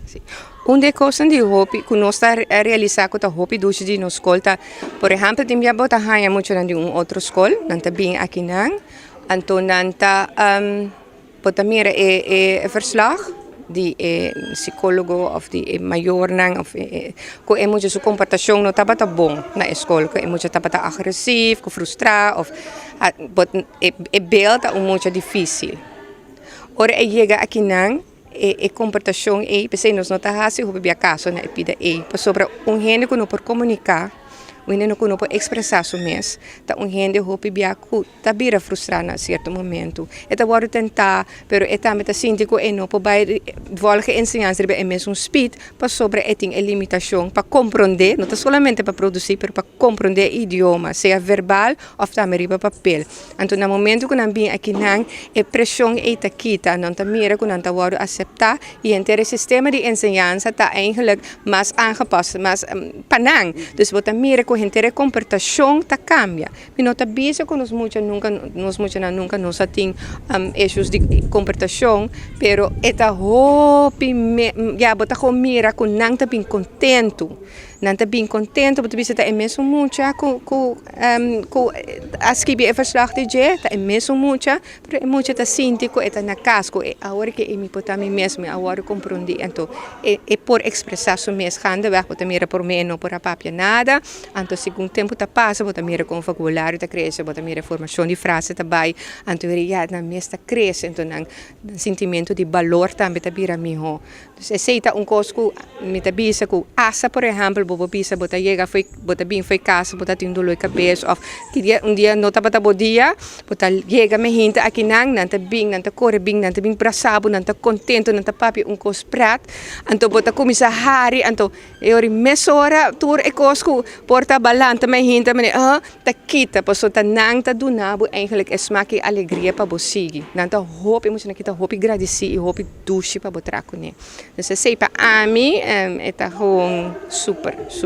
Si. Un di e kosnan di hopi ku nos ta realisá ku ta hopi dushi di nos skol ta, por ehèmpel, tin bia bo ta haña muchanan di un otro skol, nan ta bin akinan, anto nan ta bo ta mira e verslag di e sikólogo òf di e mayornan òf ku e mucha su komportashon no tabata bon na e skol, ku e mucha tabata agresief, ku frustrá òf e beeld ta un mucha difísil. Ora e yega akinan, e komportashon ei, p'esei nos no ta hasi hopi bia kaso na e pida ei, pasobra un hende ku no por komuniká, un hende ku no por ekspresá su mes, ta un hende hopi bia ku ta bira frustrá na sierto momentu. E ta wòrdu tentá, pero e tambe ta sinti ku e no por bai volg e enseñansa riba e mesun speed, pasobra e tin e limitashon pa komprondé, no ta solamente pa produsí, pero pa komprondé e idioma, sea verbal òf tambe riba papel. Anto na momento ku nan bin akinan, e preshon ei ta kita, nan ta mira ku nan ta wòrdu aseptá i henter e sistema di enseñansa ta eigenlijk mas aangepast, mas pa nan. Dus bo ta mira ku henter e komportashon ta kambia. Mi no ta bisa ku nos mucha nunka, nos muchanan nunka no sa tin issues di komportashon, pero e ta hopi ya bo ta kon mira ku nan ta bin kontentu. Nan ta bin kontentu, bo ta bisa ta e mesun mucha ku ku ku a skibi e verslag di dje, ta e mesun mucha, pero e mucha ta sinti ku e ta na kas, ku e awor ke mi por ta mi mes, mi a wòrdu komprondí. Anto e e por ekspresá su mes gandeweg, bo ta mira promé e no por a papia nada, anto segun tempu ta pasa bo ta mira kon vokabulario ta krese, bo ta mira formashon di frase ta bai, anto ya nan mes ta krese, anto nan sintimentu di balor tambe ta bira mihó. Dus esei ta un kos ku mi ta bisa ku asa por ehèmpel bo por bisa bo ta yega fo'i bo ta bin fo'i kas bo ta tin doló di kabes òf ki dia un dia no tabata bo dia bo ta yega me hinte akinan nan ta bin nan ta kore bin nan ta bin brasa bo nan ta kontento nan ta papia un kos prèt anto bo ta kuminsá hari anto e ora mesora tur e kos ku por ta balanta me hinte manera ta kita pasobra ta nan ta duna bo eigenlijk e smak i alegria pa bo sigui nan ta hopi mucha nan kita hopi gradisí i hopi dushi pa bo traha kuné. Dus esei pa ami e ta gewoon super, super.